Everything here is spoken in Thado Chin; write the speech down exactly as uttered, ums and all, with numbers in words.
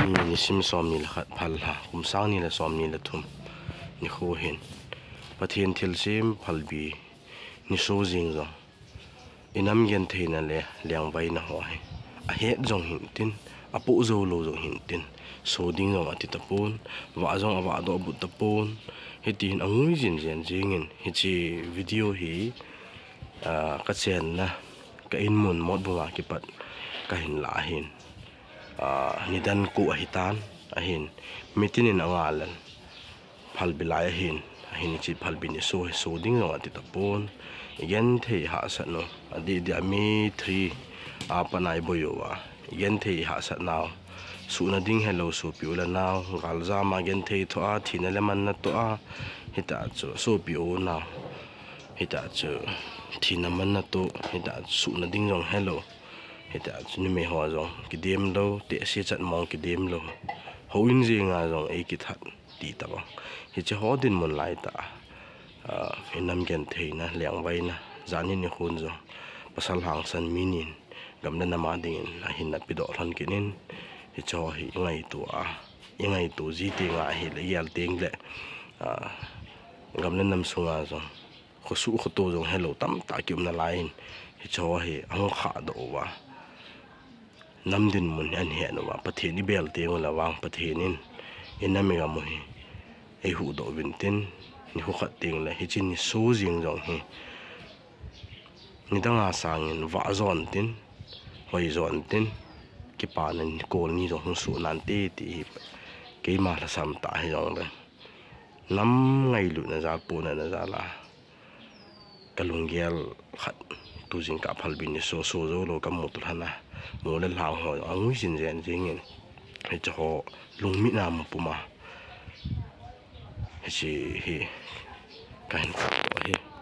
Nisim somni le khat, Phalbi kum sang ni le somni le thum nikho hin Pathen thilsem phalbi niso jing jong inam gentheina le lengvaina ho hi ahet jong hintin, apoh jou lou jong hintin, so ding jong ati tapon, vah jong avah doh but tapon, hitihin angui jin jen jingin hiche video hi, ah, kachenna, ka inmun Motbung a kipat kahin lah ahin, ah, nidan ko ahitan, ahin, mitin in anga lel phalbi lai ahin, ahin hiche phalbi niso hi so ding jong ati tapon, igenthei hahsat u, adeh deh a May three a pat a iboi uva, igenthei hahsat nau, suhna ding helou sopi u le nao, galjam a genthei thoh a, thina le manna toh a, hitah chu sopi u nao, hitah chu thina manna toh, hitah chu suhna ding jong helou, hitah chu numei ho jong kidem lou, tehse chat mong kidem lou, houin jenga jong eikithat ti tabang. Hiche ho dinmun laitah a, ah, inam gentheina, lengvaina, jani nikhon jong pasal hangsan mi nin gam le nam a dingin ahin napedoh lhon kit in, hiche ho hi ingaito a, ingaito ji tenga ahile, igel tengle, ah, gam le nam sunga jong khosuh khoto jong helou tamtah kium nalai in, hiche ho hi ahung khahdoh uva, nam dinmun hi ahin het uva, Pathen ibel teng ule vang Pathen in inam igam u hi eihuhdoh uvin tin, nikho khat tengle hiche niso jing jong hi nidanga sangin vah jon tin, hoi jon tin, kipana nikol ni jong hung soh nante ti hi keima lhasam tah hijongle, nam ngailutna jal, pohnatna jal a kalunggel khat, tu jingkah phalbi niso so jou lou kamu toh lhon a, mo le lhang ho angui jin jen jingin, hiche ho lungmitna mu puma hiche hi kahin kap u ahi.